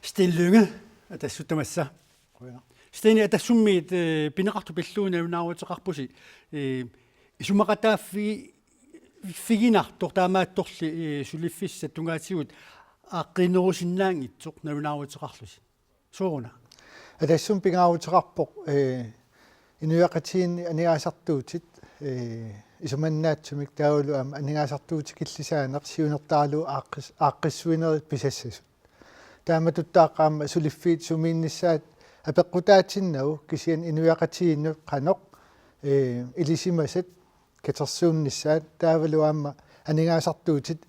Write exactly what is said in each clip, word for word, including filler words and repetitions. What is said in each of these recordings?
Sten Lynge, Atassut tamassa. Qujanaq. Sten, Atassummiit, eh, pineqartut pillugu nalunaaruteqarpusi, eh, isumaqataaffiginartoq taamaattorli, eh, suliffissat tungaatigut aaqqiinerusinnaanngitsoq nalunaaruteqarlusi. Sooruna? Atassut pingaaruteqarpoq, eh, inuiaqatigiinni aningaasartuutit, eh, isumannaatsumik taavalu aamma aningaasartuutikillisaaneq siunertaralugu aaqqis-, aaqqissuinerit pisassasut. Taamatuttaaq aamma suliffiit sumiinnissaat apeqqutaatinnagu kisianni inuiaqatigiinnut qanoq, eh, ilisimasat katersuunnissaat taavalu aamma aningaasartuutit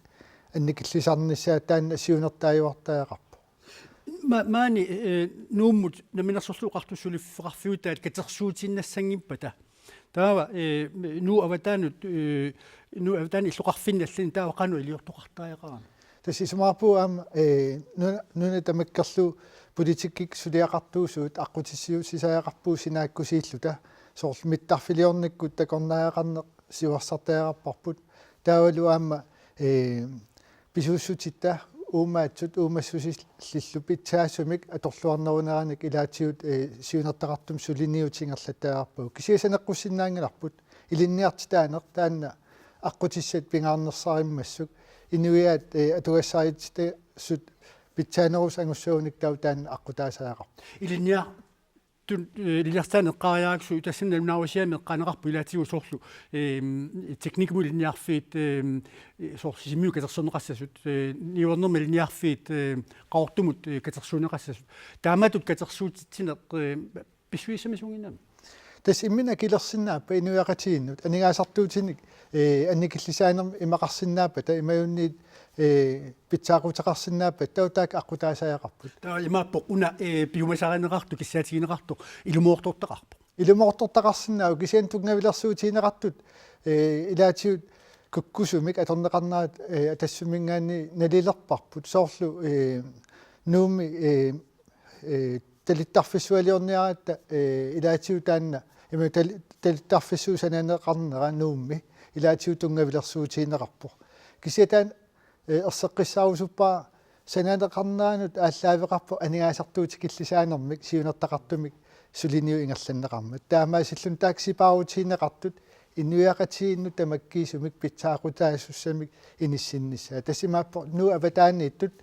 annikillisarnissaat taanna siunertaraluartariaqarpoq. Ma-, maani, eh, Nuummut Namminersorlutik Oqartussat suliffeqarfiutaat katersuutiinnassanngippat. Taava, eh, Nuup avataanut, eh, Nuup avataani illoqarfinni allani taava qanoq iliortoqartariaqarami? Tassa isumaqarpunga aamma, eh, nuna, nuna tamakkerlugu politikkikkut suliaqartuusugut aqqutissiuussisariaqarpugut sinaakkusiilluta. Soorlu mittarfiliornikkut takornariaqarneq siuarsartariaqarparput. Taavalu aamma, eh, pisuussutitta uumaatsut uumassusillillu pitsaasumik atorluarneruneranik ilaatigut, eh, siunertaqartumik suliniutit ingerlattariaqarpagut. Kisianni saneqqussinnaanngilarput. Ilinniartitaaneq taanna aqqutissat pingaarnersarimmassuk. Inuiaat, eh, atugassariittitassut pitsaanerusoq angussagunik taava taanna aqqutaasariaqarpoq. Ilinniar-, tun, eh, ilinniartitaaneq eqqaariarakku tassani nalunaarusiami eqqaaneqarpoq ilaatigut soorlu, ehm, teknikkimut ilinniarfiit, ehm, soorlu Sisimiut katersorneqassasut, eh, niuernermut ilinniarfiit, eh, Qaqortumut, eh, katersuunneqassasut. Taamatut katersuutitsineq, eh, pissusissamisuunnginnami? Tassa imminut akilersinnaappat inuiaqatigiinnut aningaasartuutinik, eh, annikillisaanermik imaqarsinnaappata imaluunniit, eh, pitsaaquteqarsinnaappata taava taakku aqqutaasariaqarput. Taava imaappoq una, eh, piumasarineqartoq, kissaatigineqartoq ilumoortortaqarpoq. Ilumoortortaqarsinnaavoq kisianni tunngavilersuutigineqartut, eh, ilaatigut kukkusumik atorneqarnerat, eh, Atassuminngaanniit nalilerparput soorlu, eh, Nuummi, eh, eh, talittarfissualiorniaratta, eh, ilaatigut taanna ima tal-, talittarfissuup sananeqarnera Nuummi ilaatigut tunngavilersuutigineqarpoq. Kisianni taanna, eh, erseqqissaarusuppara sananeqarneranut aallaaveqarpoq aningaasartuutikillisaanermik siunertaqartumik suliniut ingerlanneqarmat. Taamaasilluni taakku sipaarutigineqartut inuiaqatigiinnut tamakkiisumik pitsaaqutaasussamik inissinnissaat. Tassa imaappoq Nuup avataaniittut,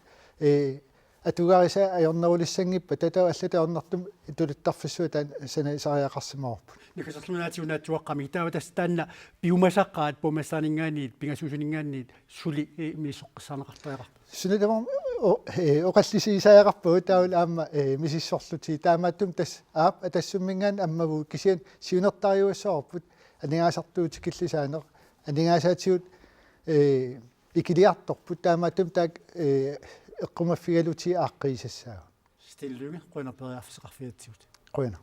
eh, atugarisat ajornerulissanngippata taava allatut ajornartumik talittarfissuaq taanna sanasariaqarsimavoq. Nakaserlunaatigut naatsuaqqamik taava tassa taanna piumasaqaat puumassaaninngaanniit pingasuusuninngaanniit suli, eh, misissoqqissaarneqartariaqarpoq. Suna tamarmi o-, eh, oqallisigisariaqarpagut taavalu aamma, eh, misissorlutik taamaattumik tassa aap Atassumminngaanniit ammavugut kisianni siunertariuassavarput aningaasartuutikillisaaneq aningaasaatigut, eh, ikiliartorput taamaattumik taakku, eh, eqqumaffigalugit aaqqiisassaagut. Sten Lynge, qujanaq periarfissaqarfigatsigut. Qujanaq.